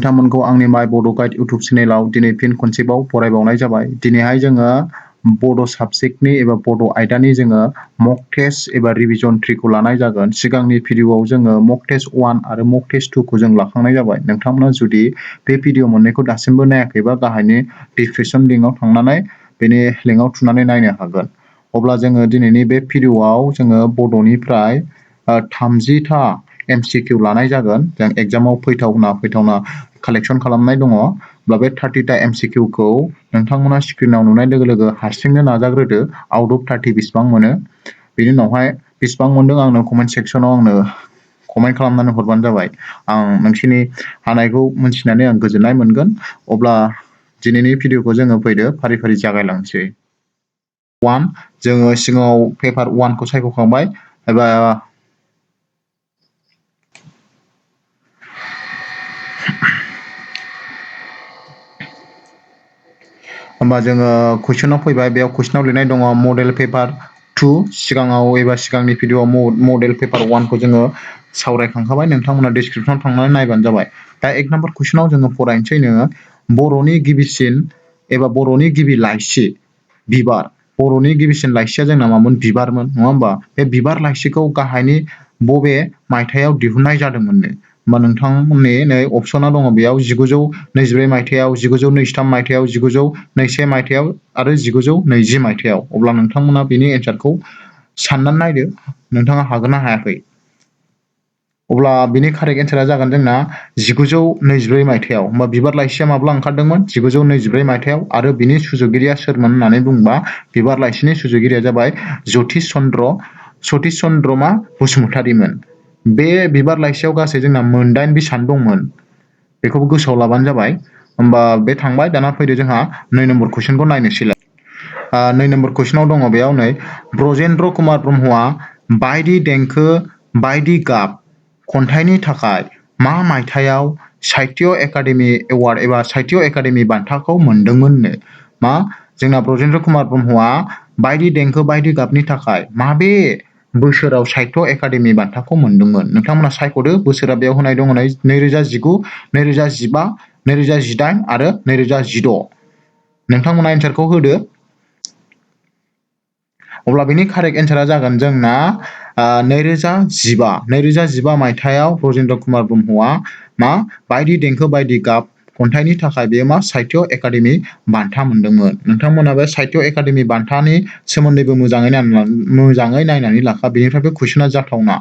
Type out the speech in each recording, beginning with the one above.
नोंथांमोनखौ आंनि माय बड' गाइड इउटुब चेनेलाव दिनै फिन खनसेबाव फरायबावनाय जाबाय। दिनैहाय जोङो बड' साबजेक्टनि एबा बड' आयदानि जोङो मक टेस्ट एबा रिभिजन 3 खौ लानाय जागोन। सिगांनि भिडिअआव जोङो मक टेस्ट 1 आरो मक टेस्ट 2 खौ जों लाखांनाय जाबाय। नोंथांमोना जुदि बे भिडिअ मोननैखौ दासिमबो नायाखैबा गाहायनि डिसक्रिपसन लिंकआव थांनानै बेनि लिंकआव थुनानै नायनो हागोन। अब्ला जोङो दिनैनि बे भिडिअआव जोङो बड'निफ्राय 30टा MCQ लानाय जागोन। जों एग्जामाव फैथावना कालेक्सन खालामनाय दङ। अब्ला बे 30टा MCQ खौ नोंथांमोना स्क्रिनाव नुनाय लोगो लोगो हारसिंनो नाजाग्रोदो आउट अफ 30 बेसेबां मोनो। बेनि उनावहाय बेसेबां मोनदों आंनो कमेन्ट सेक्सनाव आंनो कमेन्ट खालामनानै हरबानो जाबाय। आं नोंसिनि हानायखौ मोनथिनानै आं गोजोननाय मोनगोन। अब्ला दिनैनि भिडिअखौ जोङो फैदो फारि फारि जागायलांसै। 1 जोङो सिगाङाव पेपार 1 खौ सायख'खांबाय एबा होमबा जोङो कुइसनाव फैबाय। बेयाव कुइसनाव लिरनाय दङ मडेल पेपार 2। सिगाङाव एबा सिगांनि भिडिअआव मडेल पेपार 1 खौ जोङो सावरायखांखाबाय। नोंथांमोना डिसक्रिपसनाव थांनानै नायबानो जाबाय। दा 1 नाम्बार कुइसनाव जोङो फरायनोसै नोङो बर'नि गिबिसिन एबा बर'नि गिबि लाइसि बिबार। बर'नि गिबिसिन लाइसिया जोंना मामोन? बिबारमोन, नङा होमबा? बे बिबार लाइसिखौ गाहायनि बबे मायथाइयाव दिहुननाय जादोंमोननो? होमबा नोंथांमोननि नै अपसना दङ बेयाव 1924 मायथाइयाव, 1923 मायथाइयाव, 1921 मायथाइयाव आरो 1920 मायथाइयाव। अब्ला नोंथांमोना बेनि एन्सारखौ साननानै नायदो नोंथाङा हागोन ना हायाखै। अब्ला बिनि कारेक्ट एन्सारा जागोन जोंना 1924 मायथाइयाव। होमबा बिबार लाइसिया माब्ला ओंखारदोंमोन? 1924 मायथाइयाव। आरो बिनि सुजुगिरिया सोरमोन होननानै बुंबा बिबार लाइसिनि सुजुगिरिया जाबाय सतिश चन्द्र बसुमतारीमोन। बे बिबार लाइसियाव गासै जोंना 8 बिसान दंमोन। बेखौबो गोसोआव लाबानो जाबाय। होमबा बे थांबाय। दाना फैदो जोंहा 2 नम्बर कुइसनखौ नायनोसैलाय। 2 नम्बर कुइसनाव दङ बेयाव नै ब्रजेन्द्र कुमार ब्रह्मआ बायदि देंखो बायदि गाब खन्थाइनि थाखाय मा मायथाइयाव साहित्य एकादेमि एवार्ड एबा साहित्य एकादेमि बान्थाखौ मोनदोंमोननो? मा जोंना ब्रजेन्द्र कुमार ब्रह्मआ बायदि देंखो बायदि गाबनि थाखाय माबे बोसोराव साहित्य एकादेमि बान्थाखौ मोनदोंमोन? नोंथांमोना सायख'दो। बोसोरा बेयाव होनाय दङ नै 2019, 2015, 2018 आरो 2016। नोंथांमोना एन्सारखौ होदो। अब्ला बेनि कारेक्ट एन्सारा जागोन जोंना 2015 मायथाइयाव ब्रजेन्द्र कुमार ब्रह्मआ मा बायदि देंखो बायदि गाब खन्थाइनि थाखाय बेयो मा साहित्य एकादेमि बान्था मोनदोंमोन। नोंथांमोना बे साहित्य एकादेमि बान्थानि सोमोन्दैबो मोजाङै नायनानै लाखा। बेनिफ्राय बे कुइसना जाथावना।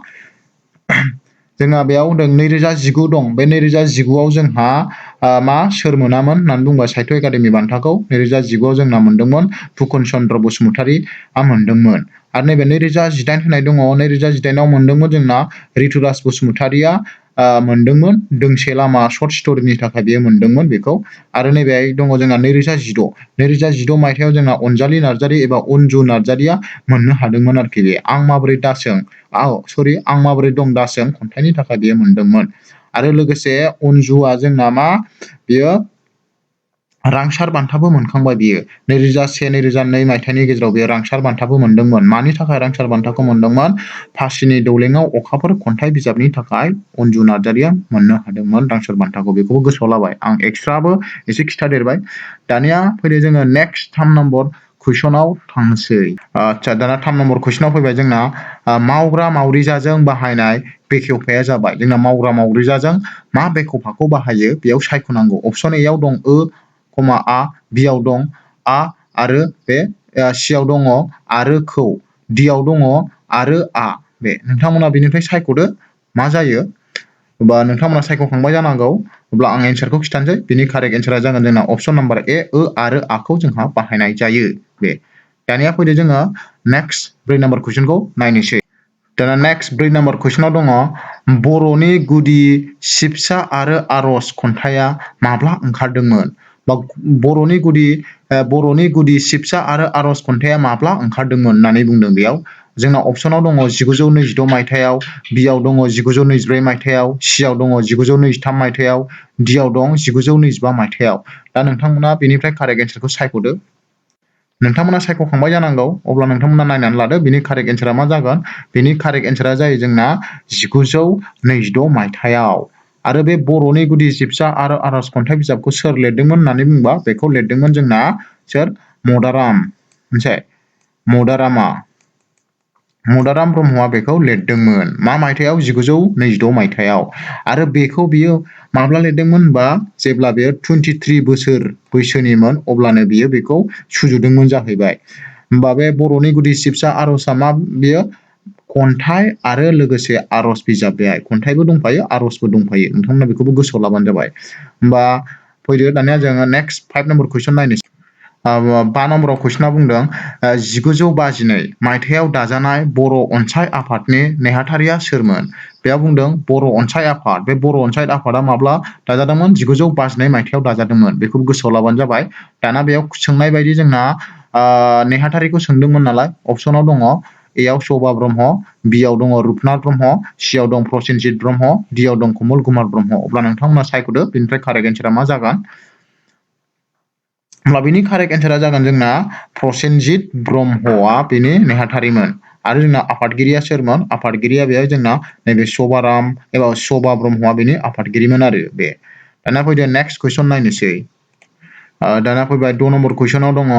जोंहा बेयाव होनदों 2019 दं। बे 2019आव जोंहा मा सोर मोनामोन होननानै बुंबा साहित्य एकादेमि बान्थाखौ 2019आव जोंना मोनदोंमोन फुकन चन्द्र बसुमतारीआ मोनदोंमोन। आरो नैबे 2018 होनाय दङ। 2018आव मोनदोंमोन जोंना रितुराज बसुमतारीआ मोनदोंमोन। दोंसे लामा सर्ट स्ट'रिनि थाखाय बेयो मोनदोंमोन बेखौ। आरो नैबे दङ जोंना 2016 मायथाइयाव जोंना अनजालि नार्जारी एबा अनजु नार्जारीया मोननो हादोंमोन आरोखि बे आं माबोरै दं दासों खन्थाइनि थाखाय बेयो मोनदोंमोन। आरो लोगोसे अनजुआ जोंना मा बियो रांसार बान्थाबो मोनखांबाय। बियो 2001, 2002 मायथाइनि गेजेराव बेयो रांसार बान्थाबो मोनदोंमोन। मानि थाखाय रांसार बान्थाखौ मोनदोंमोन? फासिनि दौलेङाव अखाफोर खन्थाइ बिजाबनि थाखाय अनजु नार्जारीया मोननो हादोंमोन रांसार बान्थाखौ। बेखौबो गोसोआव लाबाय। आं एक्सट्राबो एसे खिथादेरबाय। दानिया फैदो जोङो नेक्स्ट 3 नम्बर कुइसनाव थांनोसै। आচ্ছা दाना 3 नम्बर कुइसनाव फैबाय जोंना मावग्रा मावरिजाजों बाहायनाय बेखेवफाया जाबाय। जोंना मावग्रा मावरिजाजों मा बेखेवफाखौ बाहायो बेयाव सायख'नांगौ। अपसन एआव दं आ, बिआव दं आ आरो बे सिआव दङ आरो खौ, डिआव दङ आरो आ। बे नोंथांमोना बेनिफ्राय सायख'दो मा जायो। होमबा नोंथांमोना सायख'खांबाय जानांगौ। अब्ला आं एन्सारखौ खिथानोसै। बिनि कारेक्ट एन्सारा जागोन जोंना अपसन नाम्बार ए आरो आखौ जोंहा बाहायनाय जायो। बे दानिया फैदो जोङो नेक्स्ट 4 नम्बर कुइसनखौ नायनोसै। दाना नेक्स्ट 4 नम्बर कुइसनाव दङ बर'नि गुदि सिबसा आरो आरज खन्थाइया माब्ला ओंखारदोंमोन? बा बर'नि गुदि सिबसा आरो आरज खन्थाइया माब्ला ओंखारदोंमोन होननानै बुंदों बेयाव। जोंना अपसनाव दङ 1926 मायथाइयाव, बिआव दङ 1924 मायथाइयाव, सिआव दङ 1923 मायथाइयाव, डिआव दं 1925 मायथाइयाव। दा नोंथांमोना बेनिफ्राय कारेक्ट एन्सारखौ सायख'दो। नोंथांमोना सायख'खांबाय जानांगौ। अब्ला नोंथांमोना नायनानै लादो बेनि कारेक्ट एन्सारा मा जागोन। बेनि कारेक्ट एन्सारा जायो जोंना 1926 मायथाइयाव। आरो बे बर'नि गुदि सिबसा आरो आरज खन्थाइ बिजाबखौ सोर लिरदोंमोन होननानै बुंबा बेखौ लिरदोंमोन जोंना सोर मदाराम मोनसे मदाराम ब्रह्मआ बेखौ लिरदोंमोन मा मायथाइयाव 1926 मायथाइयाव आरो बेखौ बियो माब्ला लिरदोंमोन होनबा जेब्ला बेयो 23 बोसोर बैसोनिमोन अब्लानो बियो बेखौ सुजुदोंमोन जाहैबाय होमबा बे बर'नि गुदि सिबसा आरजआ मा बियो खन्थाइ आरो लोगोसे आरज बिजाब बेहाय खन्थाइबो दंफायो आरजबो दंफायो नोंथांमोना बेखौबो गोसोआव लाबानो जाबाय होमबा फैदो दानिया जोङो नेक्स्ट 5 नम्बर कुइसन नायनोसै 5 नम्बराव कुइसना बुंदों 1952 मायथाइयाव दाजानाय बर' अनसाय आफादनि नेहाथारिया सोरमोन बेयाव बुंदों बर' अनसाय आफाद बे बर' अनसाय आफादा माब्ला दाजादोंमोन 1952 मायथाइयाव दाजादोंमोन बेखौ गोसोआव लाबानो जाबाय दाना बेयाव सोंनाय बायदि जोंना नेहाथारिखौ सोंदोंमोन नालाय अपसनाव दङ एआव शोभा ब्रह्म बिआव दङ रुपनाथ ब्रह्म सिआव दं प्रसेनजित ब्रह्म डिआव दं कमल कुमार ब्रह्म अब्ला नोंथांमोना सायख'दो बेनिफ्राय कारेक्ट एन्सारा मा जागोन होमब्ला बेनि कारेक्ट एन्सारा जागोन जोंना प्रसेनजित ब्रह्मआ बेनि नेहाथारिमोन आरो जोंना आफादगिरिया सोरमोन आफादगिरिया बेहाय जोंना नैबे शोभाराम एबा शोभा ब्रह्मआ बेनि आफादगिरिमोन आरो बे दाना फैदो नेक्स्ट कुइसन नायनोसै दाना फैबाय 2 नम्बर कुइसनाव दङ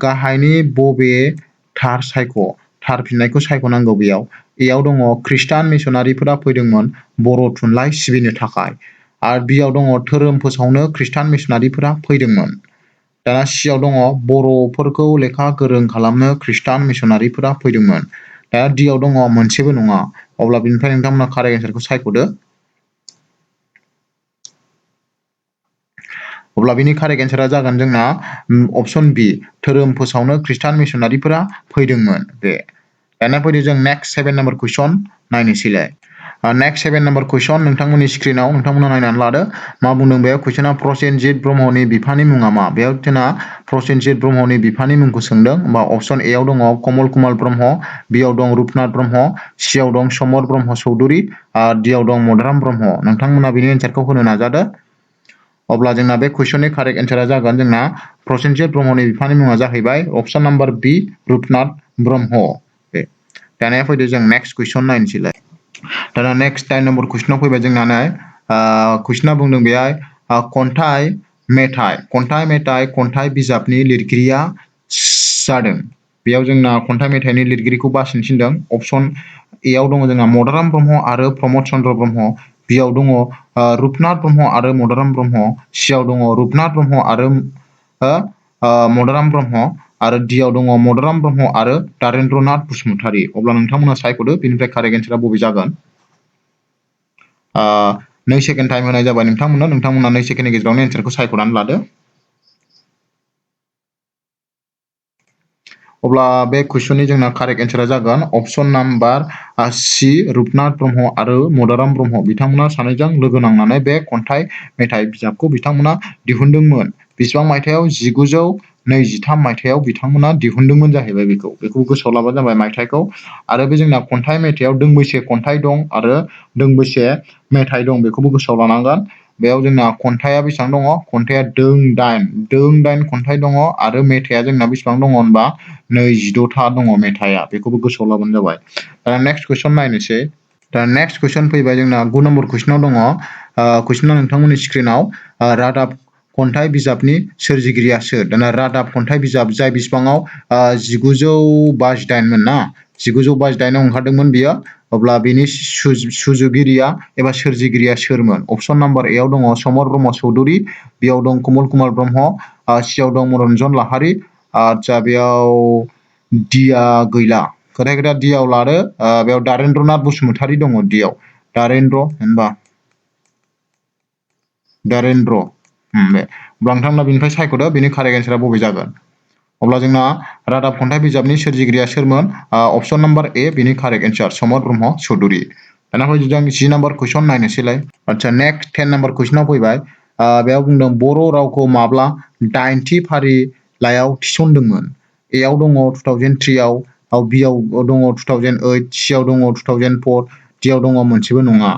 गाहायनि बबे थार फिननायखौ सायख'नांगौ एआव दङ खृष्टान मिसनारिफोरा फैदोंमोन बर' थुनलाइ सिबिनो थाखाय आरो बिआव दङ धोरोम फोसावनो खृष्टान मिसनारिफोरा फैदोंमोन दाना सिआव दङ बर'फोरखौ लेखा गोरों खालामनो खृष्टान मिसनारिफोरा फैदोंमोन दा डिआव दङ मोनसेबो नङा अब्ला बेनिफ्राय नोंथांमोना कारेक्ट एन्सारखौ सायख'दो अब्ला बेनि कारेक्ट एन्सारा जागोन जोंना अपसन बि धोरोम फोसावनो खृष्टान मिसनारिफोरा फैदोंमोन बे दाना फैदो जों नेक्स्ट 7 नम्बर कुइसन नायनोसैलाय नेक्स्ट 7 नम्बर कुइसन नोंथांमोननि स्क्रिनाव नोंथांमोना नायनानै लादो मा बुंदों बेयाव कुइसना प्रसेनजित ब्रह्मनि बिफानि मुङा मा बेयाव जोंना प्रसेनजित ब्रह्मनि बिफानि मुंखौ सोंदों होमबा अपसन एआव दङ कमल कुमार ब्रह्म बिआव दं रुपनाथ ब्रह्म सिआव दं समर ब्रह्म चौधुरि आरो डिआव दं मदाराम ब्रह्म नोंथांमोना बेनि एन्सारखौ होनो नाजादो अब्ला जोंना बे कुइसननि कारेक्ट एन्सारा जागोन जोंना प्रसेनजित ब्रह्मनि बिफानि मुङा जाहैबाय अपसन नाम्बार बि रुपनाथ ब्रह्म बे दानिया फैदो जों नेक्स्ट कुइसन नायनोसैलाय दाना नेक्स्ट 9 नम्बर कुइसनाव फैबाय जोंना नाय कुइसना बुंदों बेहाय खन्थाइ बिजाबनि लिरगिरिया जादों बेयाव जोंना खन्थाइ मेथाइनि लिरगिरिखौ बासिनो थिनदों अपसन एआव दङ जोंना मदाराम ब्रह्म आरो प्रमद चन्द्र ब्रह्म बिआव दङ रुपनाथ ब्रह्म आरो मदाराम ब्रह्म सिआव दङ रुपनाथ ब्रह्म आरो मदाराम ब्रह्म आरो डिआव दङ मदाराम ब्रह्म आरो दारेन्द्रनाथ बसुमतारी अब्ला नोंथांमोना सायख'दो बेनिफ्राय कारेक्ट एन्सारा बबे जागोन 2 सेकेन्ड टाइम होनाय जाबाय नोंथांमोना 2 सेकेन्डनि गेजेरावनो एन्सारखौ सायख'नानै लादो अब्ला बे कुइसननि जोंना कारेक्ट एन्सारा जागोन अपसन नाम्बार सि रुपनाथ ब्रह्म आरो मदाराम ब्रह्म बिथांमोना सानैजों लोगो नांनानै बे खन्थाइ मेथाइ बिजाबखौ बिथांमोना दिहुनदोंमोन बेसेबां मायथाइयाव 1923 मायथाइयाव बिथांमोना दिहुनदोंमोन जाहैबाय बेखौ गोसोआव लाबानो जाबाय मायथाइखौ आरो बे जोंना खन्थाइ मेथाइयाव दोंबैसे खन्थाइ दं आरो दोंबैसे मेथाइ दं बेखौबो गोसोआव लानांगोन बेयाव जोंना खन्थाइया बेसेबां दङ खन्थाइया दों 8 खन्थाइ दङ आरो मेथाइया जोंना बेसेबां दङ होनबा 22था दङ मेथाइया बेखौबो गोसोआव लाबानो जाबाय दा नेक्स्ट कुइसन नायनोसै दा नेक्स्ट कुइसन फैबाय जोंना 9 नम्बर कुइसनाव दङ कुइसना नोंथांमोननि स्क्रिनाव रादाब खन्थाइ बिजाबनि सोरजिगिरिया सोर दाना रादाब खन्थाइ बिजाब जाय बिसिबाङाव 1952 मोन ना 1952 आव ओंखारदोंमोन बियो अब्ला बेनि सुजुगिरिया एबा सोरजिगिरिया सोरमोन अपसन नाम्बार एआव दङ समर ब्रह्म चौधुरि बेयाव दं कमल कुमार ब्रह्म सिआव दं मनरन्जन लाहारि आदसा बेयाव डिआ गैला खोथा डिआव लादो बेयाव दारेन्द्रनाथ बसुमतारी दङ डिआव दारेन्द्र बे अब्ला नोंथांमोना बेनिफ्राय सायख'दो बेनि कारेक्ट एन्सारा बबे जागोन अब्ला जोंना रादाब खन्थाइ बिजाबनि सोरजिगिरिया सोरमोन अपसन नाम्बार ए बेनि कारेक्ट एन्सार समर ब्रह्म चौधुरि दाना फैदो जों 10 नम्बर कुइसन नायनोसैलाय आदसा नेक्स्ट 10 नम्बर कुइसनाव फैबाय बेयाव बुंदों बर' रावखौ माब्ला 8थि फारिलाइयाव थिसनदोंमोन एआव दङ 2003 आव बिआव दङ 2008 सिआव दङ 2004 डिआव दङ मोनसेबो नङा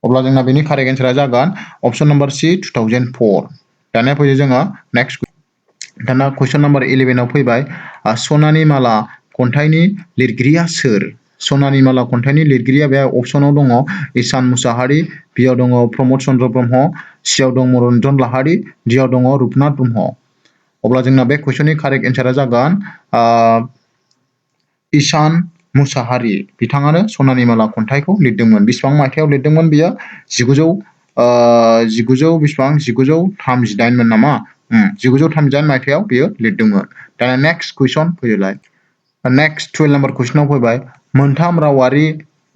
अब्ला जोंना बेनि कारेक्ट एन्सारा जागोन अपसन नाम्बार सि 2004 दानिया फैदो जोङो नेक्स्ट दाना कुइसन नाम्बार 11 आव फैबाय सनानि माला खन्थाइनि लिरगिरिया सोर सनानि माला खन्थाइनि लिरगिरिया बे अपसनाव दङ ईसान मुसाहारि, बियाव दङ प्रमद चन्द्र ब्रह्म, सियाव दङ मनरन्जन लाहारि, डियाव दङ रुपनाथ ब्रह्म। अब्ला जोंना बे कुइसननि कारेक्ट एन्सारा जागोन ईसान मुसाहारि। बिथाङानो सनानि माला खन्थाइखौ लिरदोंमोन। बेसेबां मायथाइयाव लिरदोंमोन बियो? 1938मोन नामा? 1938 मायथाइयाव बियो लिरदोंमोन। दाना नेक्स्ट कुइसन फैयोलाय। नेक्स्ट 12 नम्बर कुइसनाव फैबाय, मोनथाम रावारि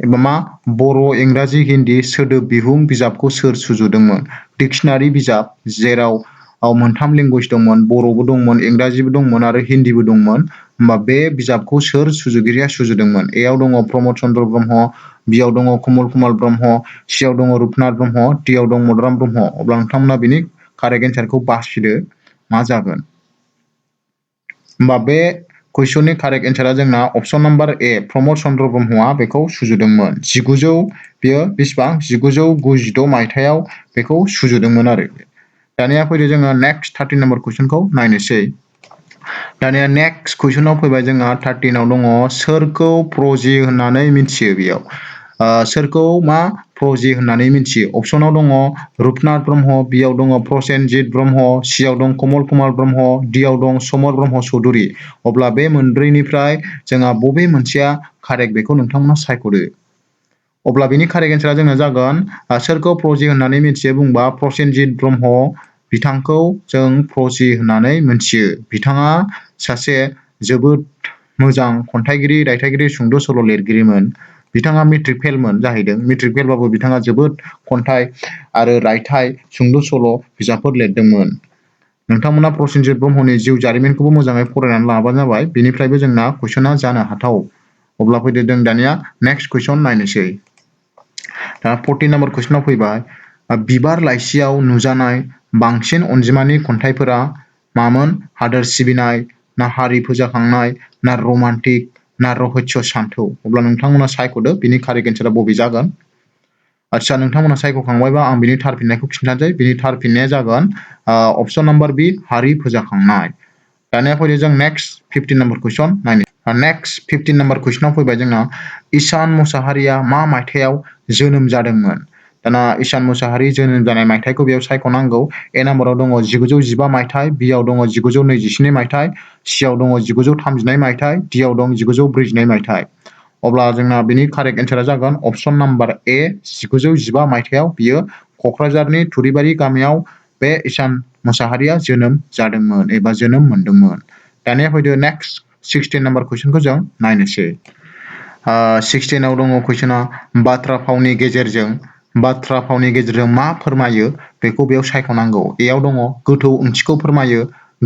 एबा मा बर', इंराजि, हिन्दी सोदोब बिहुं बिजाबखौ सोर सुजुदोंमोन? डिक्सनारि बिजाब, जेराव मोनथाम लेंगुवेज दंमोन, बर'बो दंमोन, इंराजिबो दंमोन आरो हिन्दीबो दंमोन। होमबा बे बिजाबखौ सोर सुजुगिरिया सुजुदोंमोन? एआव दङ प्रमद चन्द्र ब्रह्म, बियाव दङ कमल कुमार ब्रह्म, सियाव दङ रुपनाथ ब्रह्म, डियाव दं मदाराम ब्रह्म। अब्ला नोंथांमोना बिनि कारेक्ट एन्सारखौ बासिदो मा जागोन। होमबा बे कुइसननि कारेक्ट एन्सारा जोंना अपसन नाम्बार ए, प्रमद चन्द्र ब्रह्मआ बेखौ सुजुदोंमोन। बियो बेसेबां? 1996 मायथाइयाव बेखौ सुजुदोंमोन आरो। दानिया फैदो जोङो नेक्स्ट 13 नम्बर कुइसनखौ नायनोसै। दानिया नेक्स्ट कुइसनाव फैबाय जोंहा 13आव दङ सोरखौ प्रजि होननानै मिथियो? बेयाव सोरखौ मा प्रजि होननानै मिथियो? अपसनाव दङ रुपनाथ ब्रह्म, बियाव दङ प्रसेनजित ब्रह्म, सियाव दं कमल कुमार ब्रह्म, डियाव दं समर ब्रह्म चौधुरि। अब्ला बे मोनब्रैनिफ्राय जोंहा बबे मोनसेया कारेक्ट बेखौ नोंथांमोना सायख'दो। अब्ला बिनि कारेक्ट एन्सारा जोंना जागोन सोरखौ प्रजि होननानै मिथियो बुंबा प्रसेनजित ब्रह्म बिथांखौ जों प्रजि होननानै मिथियो। बिथाङा सासे जोबोद मोजां खन्थाइगिरि, रायथाइगिरि, सुंद' सल' लिरगिरिमोन। बिथाङा मेट्रिक फेलमोन जाहैदों। मेट्रिक फेलबाबो बिथाङा जोबोद खन्थाइ आरो रायथाइ, सुंद' सल' बिजाबफोर लिरदोंमोन। नोंथांमोना प्रसेनजित ब्रह्मनि जिउ जारिमिनखौबो मोजाङै फरायनानै लाबानो जाबाय। बेनिफ्रायबो जोंना कुइसना जानो हाथाव। अब्ला फैदो जों दानिया नेक्स्ट कुइसन नायनोसै। दा 14 नम्बर कुइसनाव फैबाय, बिबार लाइसियाव नुजानाय बांसिन अनजिमानि खन्थाइफोरा मामोन? हादोर सिबिनाय, ना हारि फोजाखांनाय, ना रमान्टिक, ना रहस्य सान्थौ? अब्ला नोंथांमोना सायख'दो बिनि कारेक्ट एन्सारा बबे जागोन। आदसा नोंथांमोना सायख'खांबायबा आं बिनि थार फिननायखौ खिन्थानोसै। बिनि थार फिननाया जागोन अपसन नाम्बार बि, हारि फोजाखांनाय। दानिया फैदो जों नेक्स्ट 15 नम्बर कुइसन नायनो। नेक्स्ट 15 नम्बर कुइसनाव फैबाय जोंना ईसान मुसाहारिया मा मायथाइयाव जोनोम जादोंमोन? दाना ईसान मुसाहारि जोनोम जानाय मायथाइखौ बेयाव सायख'नांगौ। ए नाम्बाराव दङ 1915 मायथाइ, बियाव दङ 1927 मायथाइ, सियाव दङ 1932 मायथाइ, डियाव दं 1942 मायथाइ। अब्ला जोंना बिनि कारेक्ट एन्सारा जागोन अपसन नाम्बार ए, 1915 मायथाइयाव बियो क'क्राझारनि थुरिबारि गामियाव बे ईसान मुसाहारिया जोनोम जादोंमोन एबा जोनोम मोनदोंमोन। दानिया फैदो नेक्स्ट 16 नम्बर कुइसनखौ जों नायनोसै। 16आव दङ कुइसना बाथ्रा फावनि गेजेरजों मा फोरमायो बेखौ बेयाव सायख'नांगौ। एआव दङ गोथौ ओंथिखौ फोरमायो,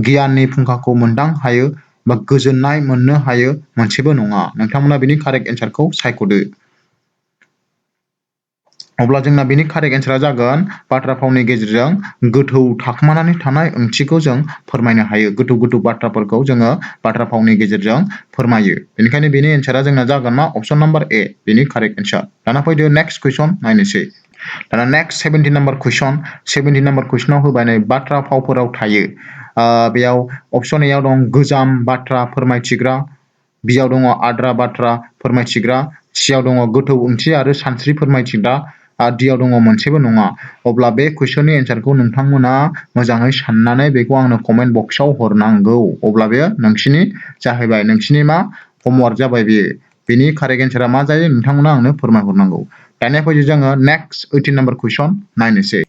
गियाननि फुंखाखौ मोनदां हायो, बा गोजोननाय मोननो हायो, मोनसेबो नङा। नोंथांमोना बिनि कारेक्ट एन्सारखौ सायख'दो। अब्ला जोंना बिनि कारेक्ट एन्सारा जागोन बाथ्रा फावनि गेजेरजों गोथौ थाखोमानानै थानाय ओंथिखौ जों फोरमायनो हायो। गोथौ गोथौ बाथ्राफोरखौ जोङो बाथ्रा फावनि गेजेरजों फोरमायो। बेनिखायनो बेनि एन्सारा जोंना जागोन मा? अपसन नाम्बार ए, बेनि कारेक्ट एन्सार। दाना फैदो नेक्स्ट कुइसन नायनोसै। दाना नेक्स्ट 17 नम्बर कुइसन। 17 नम्बर कुइसनाव होबाय नै बाथ्रा फावफोराव थायो। बेयाव अपसन एआव दं गोजाम बाथ्रा फोरमायथिग्रा, बियाव दङ आद्रा बाथ्रा फोरमायथिग्रा, सियाव दङ गोथौ ओंथि आरो सानस्रि फोरमायथिग्रा, डियाव दङ मोनसेबो नङा। अब्ला बे कुइसननि एन्सारखौ नोंथांमोना मोजाङै साननानै बेखौ आंनो कमेन्ट बक्सआव हरनांगौ। अब्ला बे नोंसिनि जाहैबाय, नोंसिनि मा हमवार्क जाबाय बेयो। बेनि कारेक्ट एन्सारा मा जायो नोंथांमोना आंनो फोरमायहरनांगौ। दानिया फैदो जोङो नेक्स्ट 18 नम्बर कुइसन नायनोसै।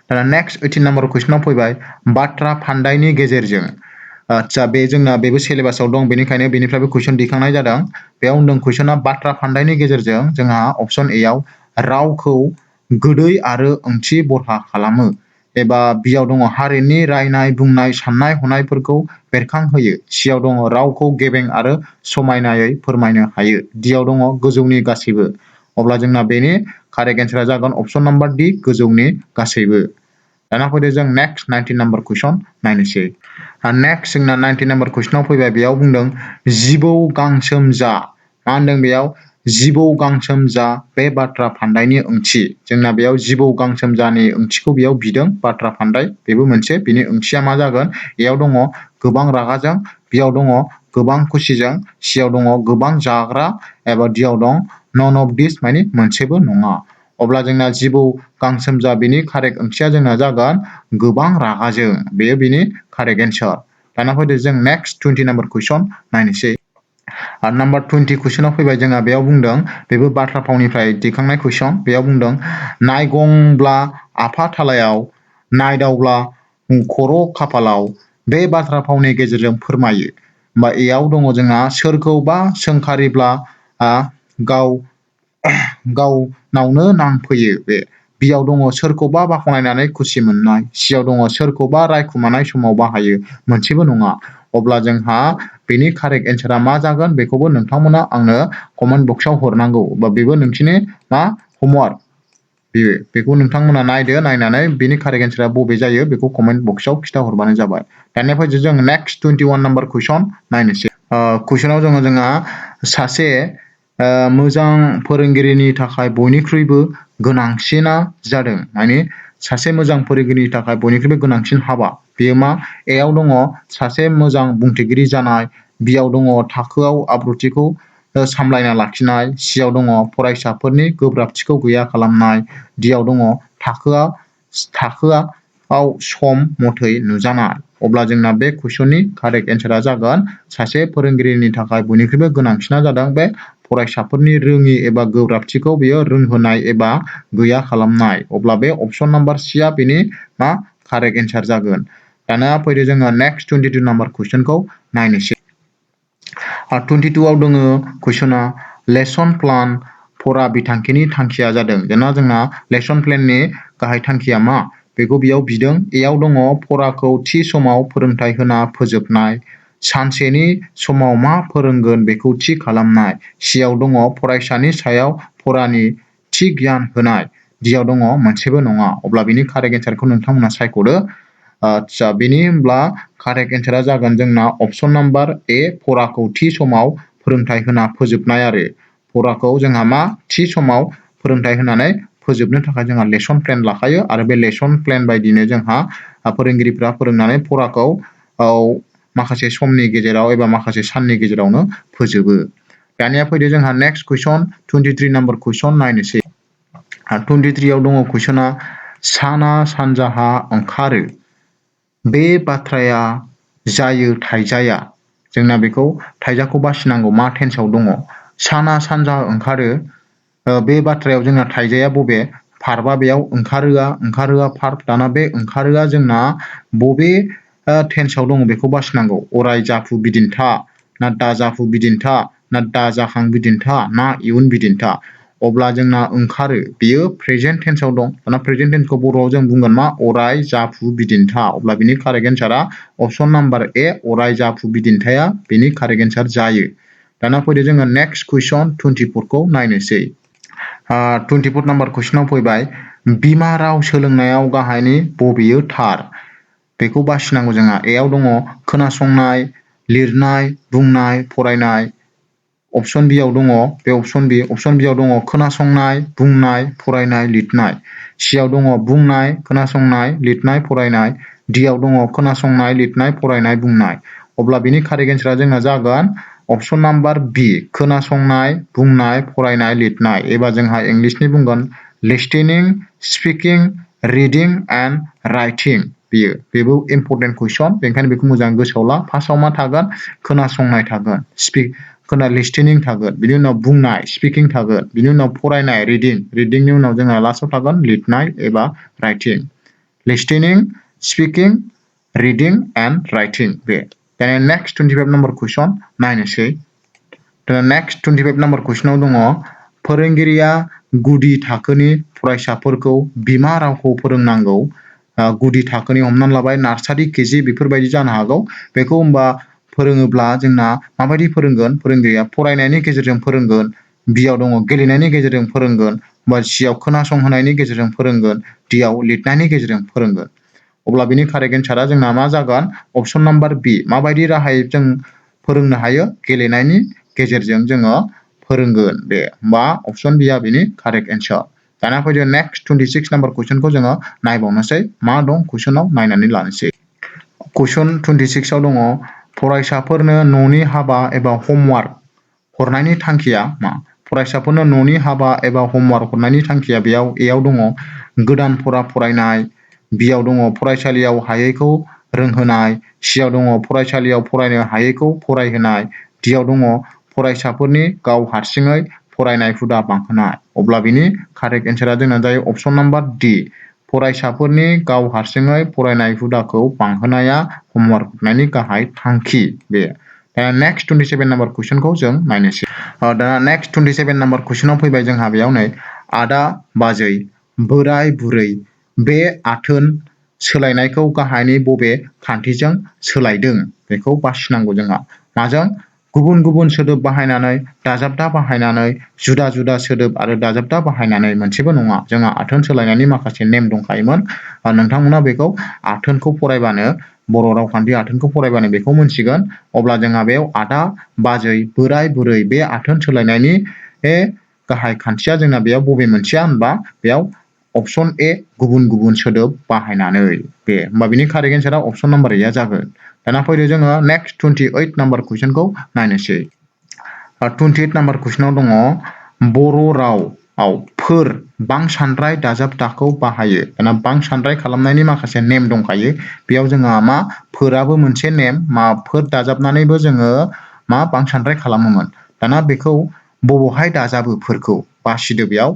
दाना नेक्स्ट 18 नम्बर कुइसनाव फैबाय बाथ्रा फान्दायनि गेजेरजों। आदसा बे जोंना बेबो सिलेबासाव दं, बेनिखायनो बेनिफ्रायबो कुइसन दिखांनाय जादों। बेयाव होनदों कुइसना बाथ्रा फान्दायनि गेजेरजों जोंहा अपसन एआव रावखौ गोदै आरो ओंथि बरहा खालामो, एबा बियाव दङ हारिनि रायनाय बुंनाय साननाय हनायफोरखौ बेरखांहोयो, सियाव दङ रावखौ गेबें आरो समायनायै फोरमायनो हायो, डियाव दङ गोजौनि गासैबो। अब्ला जोंना बेनि कारेक्ट एन्सारा जागोन अपसन नाम्बार डि, गोजौनि गासैबो। दाना फैदो जों नेक्स्ट 19 नम्बर कुइसन नायनोसै। नेक्स्ट जोंना 19 नम्बर कुइसनाव फैबाय। बेयाव बुंदों जिबौ गांसोम जा। मा होनदों बेयाव? जिबौ गांसोम जा बे बाथ्रा फान्दायनि ओंथि। जोंना बेयाव जिबौ गांसोम जानि ओंथिखौ बेयाव बिदों बाथ्रा फान्दाय, बेबो मोनसे। बिनि ओंथिया मा जागोन? एयाव दङ गोबां रागाजों, बियाव दङ गोबां खुसिजों, सियाव दङ गोबां जाग्रा, एबा डियाव दं नन अफ दिस माने मोनसेबो नङा। अब्ला जोंना जिबौ गांसोमजा बेनि कारेक्ट ओंथिया जोंना जागोन गोबां रागाजों। बेयो बेनि कारेक्ट एन्सार। दाना फैदो जों नेक्स्ट 20 नाम्बार कुइसन नायनोसै। आरो नाम्बार 20 कुइसनाव फैबाय जोंहा बेयाव बुंदों बेबो बाथ्रा फावनिफ्राय दैखांनाय कुइसन। बेयाव बुंदों नायगंब्ला आफाथालायाव नायदावब्ला खर' खाफालाव बे बाथ्रा फावनि गेजेरजों फोरमायो। होमबा एयाव दङ जोंहा सोरखौबा सोंखारिब्ला गावनावनो नांफैयो। बे बियाव दङ सोरखौबा बाख्नायनानै खुसि मोननाय, सियाव दङ सोरखौबा रायखुमानाय समाव बाहायो, मोनसेबो नङा। अब्ला जोंहा बेनि कारेक्ट एन्सारा मा जागोन बेखौबो नोंथांमोना आंनो कमेन्ट बक्सआव हरनांगौ, बा बेबो नोंसिनि मा हमवार्क। बेखौ नोंथांमोना नायदो, नायनानै बेनि कारेक्ट एन्सारा बबे जायो बेखौ कमेन्ट बक्सआव खिथाहरबानो जाबाय। दानिया फैदो जों नेक्स्ट 21 नाम्बार कुइसन नायनोसै। कुइसनाव जोंहा सासे मोजां फोरोंगिरिनि थाखाय बयनिख्रुइबो गोनांसिना जादों, माने सासे मोजां फोरोंगिरिनि थाखाय बयनिख्रुइबो गोनांसिन हाबा बेयो मा? एयाव दङ सासे मोजां बुंथिगिरि जानाय, बियाव दङ थाखोआव आब्रुथिखौ सामलायना लाखिनाय, सियाव दङ फरायसाफोरनि गोब्राबथिखौ गैया खालामनाय, डियाव दङ थाखोआव सम मथै नुजानाय। अब्ला जोंना बे कुइसननि कारेक्ट एन्सारा जागोन सासे फोरोंगिरिनि थाखाय बयनिख्रुइबो गोनांसिना जादों बे फरायसाफोरनि रोङि एबा गोब्राबथिखौ बेयो रोंहोनाय एबा गैया खालामनाय। अब्ला बे अपसन नाम्बार सिया बेनि मा कारेक्ट एन्सार जागोन। दाना फैदो जोङो नेक्स्ट 22 नाम्बार कुइसनखौ नायनोसै। 22 आव दङ कुइसना लेसन प्लान फरा बिथांखिनि थांखिया जादों। जोंना लेसन प्लेननि गाहाय थांखिया मा बेखौ बेयाव बिदों। एयाव दङ फराखौ थि समाव फोरोंथाय होना फोजोबनाय, सानसेनि समाव मा फोरोंगोन बेखौ थि खालामनाय, सियाव दङ फरायसानि सायाव फरानि थि गियान होनाय, डियाव दङ मोनसेबो नङा। अब्ला बेनि कारेक्ट एन्सारखौ नोंथांमोना सायख'दो। आदसा बेनि होमब्ला कारेक्ट एन्सारा जागोन जोंना अपसन नाम्बार ए, फराखौ थि समाव फोरोंथाय होना फोजोबनाय। आरो फराखौ जोंहा मा थि समाव फोरोंथाय होनानै फोजोबनो थाखाय जोंहा लेसन प्लेन लाखायो, आरो बे लेसन प्लेन बायदिनो जोंहा फोरोंगिरिफ्रा फोरोंनानै फराखौ माखासे समनि गेजेराव एबा माखासे साननि गेजेरावनो फोजोबो। दानिया फैदो जोंहा नेक्स्ट कुइसन 23 नाम्बार कुइसन नायनोसै। 23 आव दङ कुइसना साना सानजाहा ओंखारो बे बाथ्राया जायो थाइजाया। जोंना बेखौ थाइजाखौ बासिनांगौ मा टेन्सआव दङ। साना सानजाहा ओंखारो बे बाथ्रायाव जोंना थाइजाया बबे भार्बा बेयाव ओंखारोआ भार्ब। दाना बे ओंखारोआ जोंना बबे टेन्सआव दङ बेखौ बासिनांगौ। अराय जाफु बिदिन्था ना दाजाफु बिदिन्था ना दाजाखां बिदिन्था ना इयुन बिदिन्था। अब्ला जोंना ओंखारो बेयो प्रेजेन्ट टेन्सआव दं। दाना प्रेजेन्ट टेन्सखौ बर'आव जों बुंगोन मा अराय जाफु बिदिन्था। अब्ला बिनि कारेक्ट एन्सारा अपसन नाम्बार ए, अराय जाफु बिदिन्थाया बेनि कारेक्ट एन्सार जायो। दाना फैदो जोङो नेक्स्ट कुइसन 24 खौ नायनोसै। 24 नाम्बार कुइसनाव फैबाय बिमा राव सोलोंनायाव गाहायनि बबेयो थार बेखौ बासिनांगौ जोंहा। एयाव दङ खोनासंनाय, लिरनाय, बुंनाय, फरायनाय। अपसन बियाव दङ बे अपसन बियाव दङ खोनासंनाय, बुंनाय, फरायनाय, लिरनाय। सियाव दङ बुंनाय, खोनासंनाय, लिरनाय, फरायनाय, डियाव दङ खोनासंनाय, लिरनाय, फरायनाय, बुंनाय। अब्ला बिनि कारेक्ट एन्सारा जोंना जागोन अपसन नाम्बार बि, खोनासंनाय, बुंनाय, फरायनाय, लिरनाय। एबा जोंहा इंलिसनि बुंगोन लिस्टेनिं, स्पिकिं, रिडिं एन्ड राइटिं। बेबो इम्परटेन्ट कुइसन, बेनिखायनो बेखौ मोजां गोसोआव ला। फार्स्टआव मा थागोन खोनासंनाय थागोन, लिस्टेनिं थागोन, बिनि उनाव बुंनाय स्पिकिं थागोन, बिनि उनाव फरायनाय रिडिंनि उनाव जोंहा लास्टआव थागोन लिरनाय एबा writing. Listening, speaking, reading and writing. बे दानिया नेक्स्ट 25 नाम्बार कुइसन नायनोसै। नेक्स्ट 25 नाम्बार कुइसनाव दङ फोरोंगिरिया गुदि थाखोनि फरायसाफोरखौ बिमा रावखौ फोरोंनांगौ। गुदि थाखोनि हमनानै लाबाय नार्सारि, केजि बेफोरबायदि जानो हागौ। बेखौ होमबा फोरोङोब्ला जोंना माबायदि फोरोंगोन फोरोंगिरिया? फरायनायनि गेजेरजों फोरोंगोन, बियाव दङ गेलेनायनि गेजेरजों फोरोंगोन, बा सियाव खोनासंहोनायनि गेजेरजों फोरोंगोन, डियाव लिरनायनि गेजेरजों फोरोंगोन। अब्ला बिनि कारेक्ट एन्सारा जोंना मा जागोन अपसन नाम्बार बि। माबायदि राहायै जों फोरोंनो हायो? गेलेनायनि गेजेरजों जोङो फोरोंगोन। बे बा अपसन बिया बेनि कारेक्ट एन्सार। दाना फैदो नेक्स्ट 26 नाम्बार कुइसनखौ जोङो नायबावनोसै मा दं कुइसनाव नायनानै लानोसै। कुइसन 26 आव दङ फरायसाफोरनो न'नि हाबा एबा होमवर्क हरनायनि थांखिया मा? फरायसाफोरनो न'नि हाबा एबा होमवर्क हरनायनि थांखिया बेयाव एयाव दङ गोदान फरा फरायनाय, बियाव दङ फरायसालियाव हायैखौ रोंहोनाय, सियाव दङ फरायसालियाव फरायनो हायैखौ फरायहोनाय, डियाव दङ फरायसाफोरनि गाव हारसिङै फरायनाय हुदा बांहोनाय। अब्ला बिनि कारेक्ट एन्सारा जोंना जायो अपसन नाम्बार डि। फरायसाफोरनि गाव हारसिङै फरायनाय हुदाखौ बांहोनाया होमवर्क हरनायनि गाहाय थांखि। बे दा नेक्स्ट 27 नाम्बार कुइसनखौ जों नायनोसै। दा नेक्स्ट 27 नाम्बार कुइसनाव फैबाय जोंहा बेयाव नै आदा बाजै बोराय बुरै बे आथोन सोलायनायखौ गाहायनि बबे खान्थिजों सोलायदों बेखौ बासिनांगौ जोंहा। माजों? गुबुन गुबुन सोदोब बाहायनानै, दाजाबदा बाहायनानै, जुदा जुदा सोदोब आरो दाजाबदा बाहायनानै मोनसेबो नङा। जोंहा आथोन सोलायनायनि माखासे नेम दंखायोमोन। नोंथांमोना बेखौ आथोनखौ फरायबानो बर' रावखान्थि आथोनखौ फरायबानो बेखौ मोनसिगोन। अब्ला जोंहा बेयाव आदा बाजै बोराय बुरै बे आथोन सोलायनायनि गाहाय खान्थिया जोंना बेयाव बबे मोनसेया होनबा बेयाव अपसन ए गुबुन गुबुन सोदोब बाहायनानै। बे होमबा बिनि कारेक्ट एन्सारा अपसन नाम्बार एआ जागोन। दाना फैदो जोङो नेक्स्ट 28 नाम्बार कुइसनखौ नायनोसै। 28 नाम्बार कुइसनाव दङ बर' रावआव फोर बांसानद्राय दाजाबदाखौ बाहायो। दाना बांसानद्राय खालामनायनि माखासे नेम दंखायो। बेयाव जोंहा मा फोराबो मोनसे नेम, मा फोर दाजाबनानैबो जोङो मा बांसानद्राय खालामोमोन। दाना बेखौ बबेहाय दाजाबो फोरखौ बासिदो बेयाव।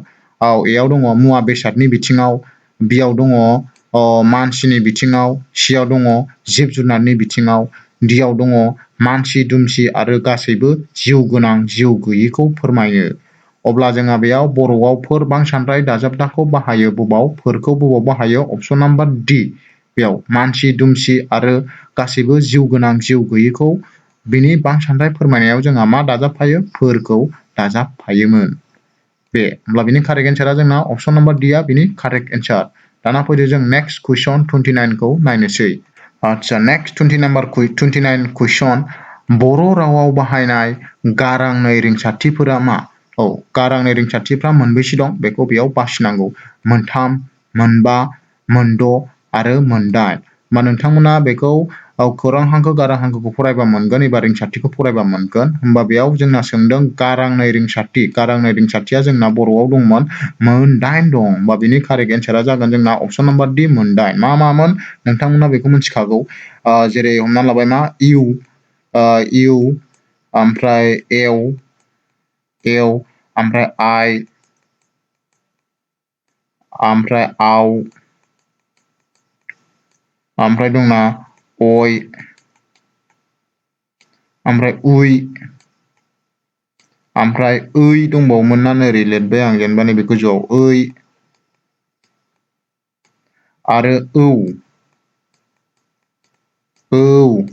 एयाव दङ मुवा बेसादनि बिथिङाव, बियाव दङ मानसिनि बिथिङाव, सियाव दङ जिब जुनारनि बिथिङाव, डियाव दङ मानसि दुमसि आरो गासैबो जिउ गोनां जिउ गैयिखौ फोरमायो। अब्ला जोंहा बेयाव बर'आव फोर बांसानद्राय दाजाबदाखौ बाहायो बबाव? फोरखौ बबाव बाहायो? अपसन नाम्बार डि। बेयाव मानसि दुमसि आरो गासैबो जिउ गोनां जिउ गैयिखौ बिनि बांसानद्राय फोरमायनायाव जोंहा मा दाजाबफायो? फोरखौ दाजाबफायोमोन। बे होमब्ला बिनि कारेक्ट एन्सारा जोंना अपसन नाम्बार डि आ बिनि कारेक्ट एन्सार। दाना फैदो जों नेक्स्ट कुइसन 29 खौ नायनोसै। आदसा नेक्स्ट 29 कुइसन बर' रावाव बाहायनाय गारांनै रिंसारथिफोरा मा? गारांनै रिंसारथिफ्रा मोनबेसे दं बेखौ बेयाव बासिनांगौ। मोनथाम, मोनबा, मोनद' आरो मोनदाइन। होमबा नोंथांमोना बेखौ खौरां हांखो गारां हांखोखौ फरायबा मोनगोन एबा रिंसारथिखौ फरायबा मोनगोन। होमबा बेयाव जोंना सोंदों गारांनै रिंसारथि। गारांनै रिंसारथिया जोंना बर'आव दंमोन मोनदाइन दं। होमबा बिनि कारेक्ट एन्सारा जागोन जोंना अपसन नाम्बार डि मोनदाइन। मा मामोन नोंथांमोना बेखौ मिथिखागौ। जेरै हमना लाबाय मा इउ, ओमफ्राय एव, ओमफ्राय आइ, ओमफ्राय आव, ओमफ्राय दंना अय, ओमफ्राय उइ, ओमफ्राय ओइ दंबावोमोन ना ओरै लिरबाय आं जेनेबा नैबे गोजौआव ओइ आरो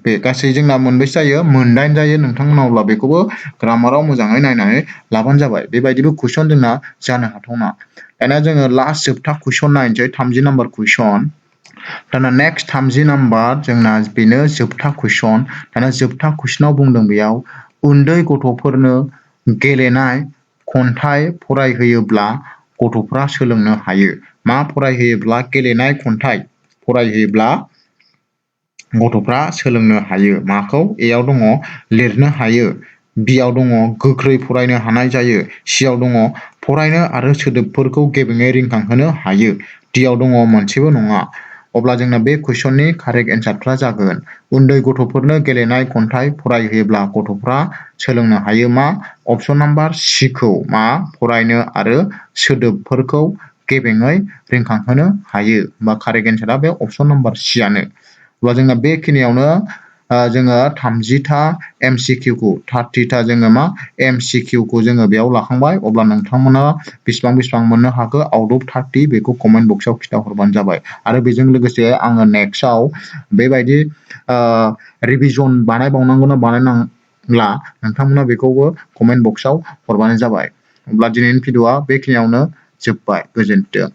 बे गासै जोंना मोनबेसे जायो? मोनदाइन जायो। नोंथांमोना अब्ला बेखौबो ग्रामाराव मोजाङै नायनानै लाबानो जाबाय। बेबायदिबो कुइसन जोंना जानो हाथावना। दाना जोङो लास्ट जोबथा कुइसन नायनोसै 30 नाम्बार कुइसन। दाना नेक्स्ट 30 नाम्बार जोंना बेनो जोबथा कुइसन। दाना जोबथा कुइसनाव बुंदों बेयाव उन्दै गथ'फोरनो गेलेनाय खन्थाइ फरायहोयोब्ला गथ'फ्रा सोलोंनो हायो। मा फरायहोयोब्ला? गेलेनाय खन्थाइ फरायहोयोब्ला गथ'फ्रा सोलोंनो हायो। माखौ? एयाव दङ लिरनो हायो, बियाव दङ गोख्रै फरायनो हानाय जायो, सियाव दङ फरायनो आरो सोदोबफोरखौ गेबेङै रिंखांहोनो हायो, डियाव दङ मोनसेबो नङा। अब्ला जोंना बे कुइसननि कारेक्ट एन्सारफ्रा जागोन उन्दै गथ'फोरनो गेलेनाय खन्थाइ फरायहोयोब्ला गथ'फ्रा सोलोंनो हायो। मा? अपसन नाम्बार सिखौ मा? फरायनो आरो सोदोबफोरखौ गेबेङै रिंखांहोनो हायो। बा कारेक्ट एन्सारा बे अपसन नाम्बार सियानो। अब्ला जोंना बेखिनियावनो जोङो 30टा MCQखौ 30टा जोङो मा MCQखौ जोङो बेयाव लाखांबाय। अब्ला नोंथांमोना बेसेबां मोननो हाखो आउट अफ 30 बेखौ कमेन्ट बक्सआव खिन्थाहरबानो जाबाय। आरो बेजों लोगोसे आङो नेक्स्टआव बेबायदि रिभिजन बानायबावनांगौ ना बानायनांला नोंथांमोना बेखौबो कमेन्ट बक्सआव हरबानो जाबाय। अब्ला दिनैनि भिडिअ'आ बेखिनियावनो जोब्बाय। गोजोन्थों।